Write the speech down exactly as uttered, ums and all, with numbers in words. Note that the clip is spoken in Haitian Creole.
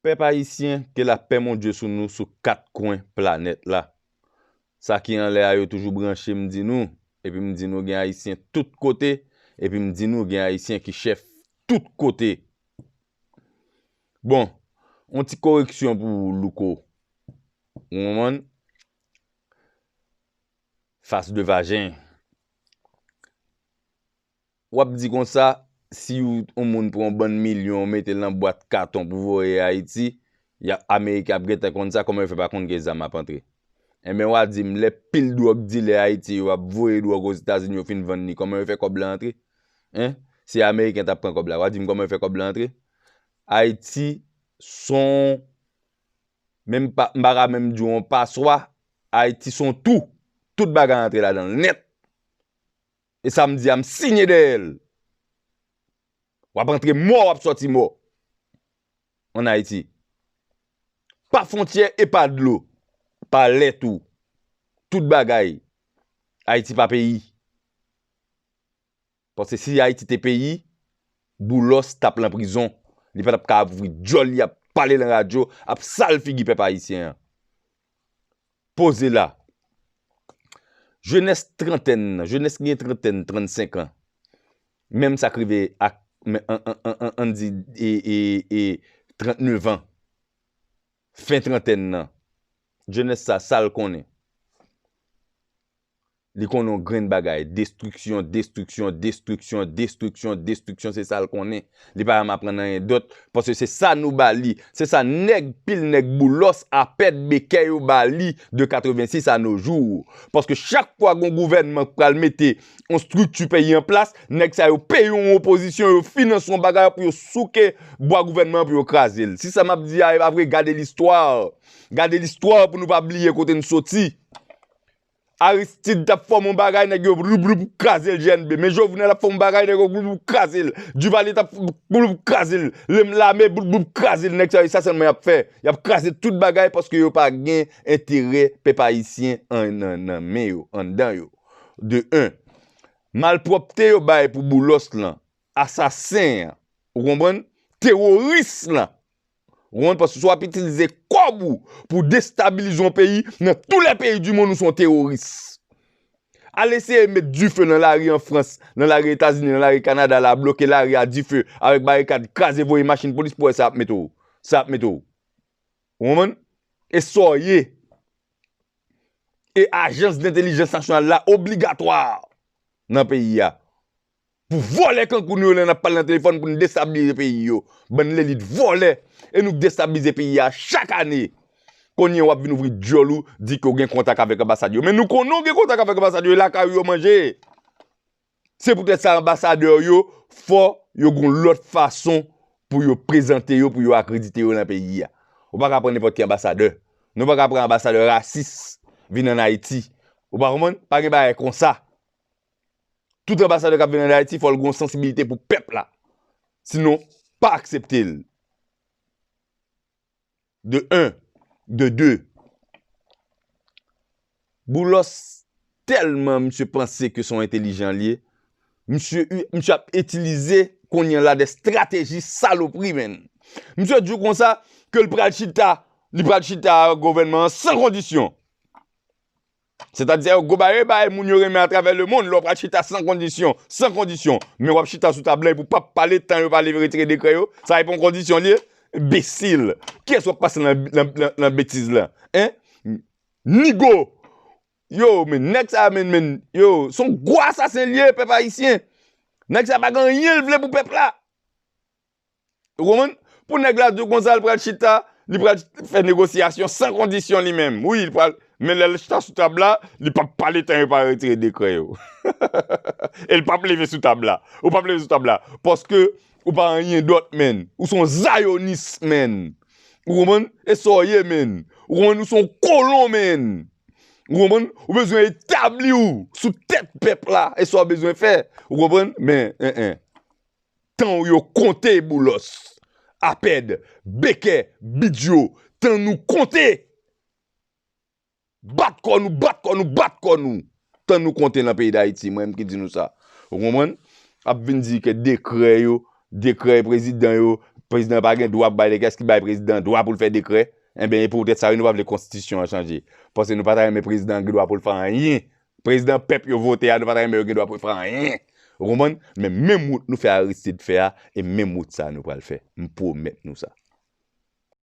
Pèp ayisyen, ke lapè Bondye sou nou, sou kat kwen planèt la. Sa ki anlè a yo toujou branche m di nou, epi m di nou gen ayisyen tout kote, epi m di nou gen ayisyen ki chèf tout kote. Bon, yon ti koreksyon pou Louko. Ou konprann? Fas de vajen. W ap di konsa, si w, yon moun pran yon bann milyon, w mete l nan bwat katon pou voye Ayiti, y a, Ameriken ap gentan konn sa, kòman yo fè pa konn ke zam ap antre? Enben, w a di m, lè pil dwòg dilè Ayiti yo ap voye dwòg Ozetazini, yo fin vann li, kòman yo fè kòb la antre? Hein? Si Ameriken t ap pran kòb la, w a di m kòman yo fè kòb la antre? Ayiti s on, menm pa, m pa ka menm di w yon paswa, Ayiti s on twou. Tout bagay antre ladan l nèt. E sa m di a, m siyen dèyè l. W ap antre mò, w ap sòti mò. Ann Ayiti. Pa fwontyè e pa dlo. Pa lè tou. Tout bagay. Ayiti pa peyi. Paske si Ayiti te peyi, Boulos t ap lan prizon. Li pa t ap ka ap ouvri djòl li, ap pale lan radyo, ap sal figi pèp ayisyen an. Poze la. Jenès trantèn nan, jenès ki gen trantèn, trannsenk an, menm sa k rive ak, men, an, an, an, an, ann di, e, e, e, trannèf an, fen trantèn nan, jenès sa, sa l konnen? Li konnen yon grenn bagay, destriksyon, destriksyon, destriksyon, destriksyon, destriksyon, se sa l konnen. Li pa janm aprann anyen dòt, paske se sa nou ba li, se sa nèg, pil nèg Boulos, Apèd, Bekè yo ba li de katrevensis à nos jours. Paske chak fwa gon gouvènman k pral mete yon estrikti peyi an plas, nèg sa yo peye yon opozisyon, yo finanse yon bagay pou yo souke bwa gouvènman an pou yo kraze l. Si sa m ap di a e pa vre, gade listwa. Gade listwa pou nou pa bliye kote n soti. Aristide t ap fòme yon bagay, nèg yo bloup, bloup, kraze l G N B. Men Jovenel ap fòme yon bagay, nèg yo bloup, bloup, kraze l. Duvalier t ap bloup, bloup, kraze l. Lem-, lame, bloup, bloup, kraze l. Nèg sa yo, sa sèlman y ap fè. Y ap kraze tout bagay paske yo pa gen enterè pèp ayisyen an, nan, nan men yo, anndan yo. De un. Malpwòpte yo bay pou Boulos lan, asasen an, ou konprann? Teworis lan. Ou konprann? Paske si w ap itilize kòb ou pou destabilize yon peyi, nan tous les pays du monde, ou se yon teworis. Al eseye met dife nan lari an Frans, nan lari Etazini, nan lari Kanada, la, bloke lari a dife avèk barikad, kraze, voye machin polis pou wè sa ap mete w. Sa ap mete w. Ou konprann? E sa w ye. E ajans dentelijans nasyonal la obligatwa nan peyi a. Pou vòlè kankou nou yo lè n ap pale nan telefòn pou n destabilize peyi yo. Bann lelit vòlè. E nou k destabilize peyi a chak ane. Kounye a w ap vin ouvri djòl ou, di ke w gen kontak avèk anbasad yo. Men nou konnen w gen kontak avèk anbasad yo, e lakay ou yo manje. Se poutèt sa anbasadè yo, fò yo gon lòt fason pou yo prezante yo, pou yo akredite yo nan peyi a. Ou pa ka pran nenpòt ki anbasadè. Nou pa ka pran anbasadè rasis vin ann Ayiti. Ou pa konprann? Pa gen bagay konsa. Tout anbasadè k ap vin ann Ayiti, fò l gon sansibilite pou pèp la. Sinon, pa aksepte l. De un. De de. Boulos tèlman misye panse ke se yon entelijan li ye, misye, misye ap itilize kounye a la de strateji salopri, menn. Misye di w konsa ke l pral chita, li pral chita ak gouvènman an san kondisyon. Sètadi, se yon gwo bagay yo bay moun yo renmen atravè lemonn, lè w pral chita san kondisyon, san kondisyon. Men w ap chita sou tab la epi w p ap pale tan yo pa leve retire dekrè yo. Sa e pa yon kondisyon li ye? Enbesil. Kiyès w ap pase nan, nan, nan, nan betiz la? Hein? Nigo. Yo, men nèg sa, men, men, yo, se yon gwo asasen li ye, pèp ayisyen. Nèg sa pa gen anyen l vle pou pèp la. Ou konprann? Pou nèg la di w konsa, l pral chita, li pral fè negosyasyon san kondisyon li menm. Wi, li pral, men lè l chita sou tab la, li p ap pale tan yo pa retire dekrè yo. E l p ap leve sou tab la. Ou p ap leve sou tab la. Paske ou pa anyen dòt, menn. Ou se yon zayonis, menn. Ou konprann? E sa w ye, menn. Ou konprann? Ou se yon kolon, menn. Ou konprann? Ou bezwen etabli w sou tèt pèp la. E sa w bezwen fè. Ou konprann? Men, en, en. Tan w yo konte, Boulos, Apèd, Bekè, Bidyo, tan nou konte. Bat kò nou, bat kò nou, bat kò nou. Tan nou konte nan peyi Dayiti, mwen menm ki di nou sa. Ou konprann? Ap vin di ke dekrè yo, dekrè prezidan yo, Prezidan pa gen dwa pou bay dekrè, èske bay prezidan dwa pou l fè dekrè? Enben, e poutèt sa, wi, nou pa vle konstitisyon an chanje. Paske nou pa ta renmen prezidan an gen dwa pou l fè anyen. Prezidan pèp yo vote a, nou pa ta renmen yo gen dwa pou l fè anyen. Ou konprann? Men menm wout nou fè Aristide fè a, e menm wout sa nou pral fè. M pwomèt nou sa.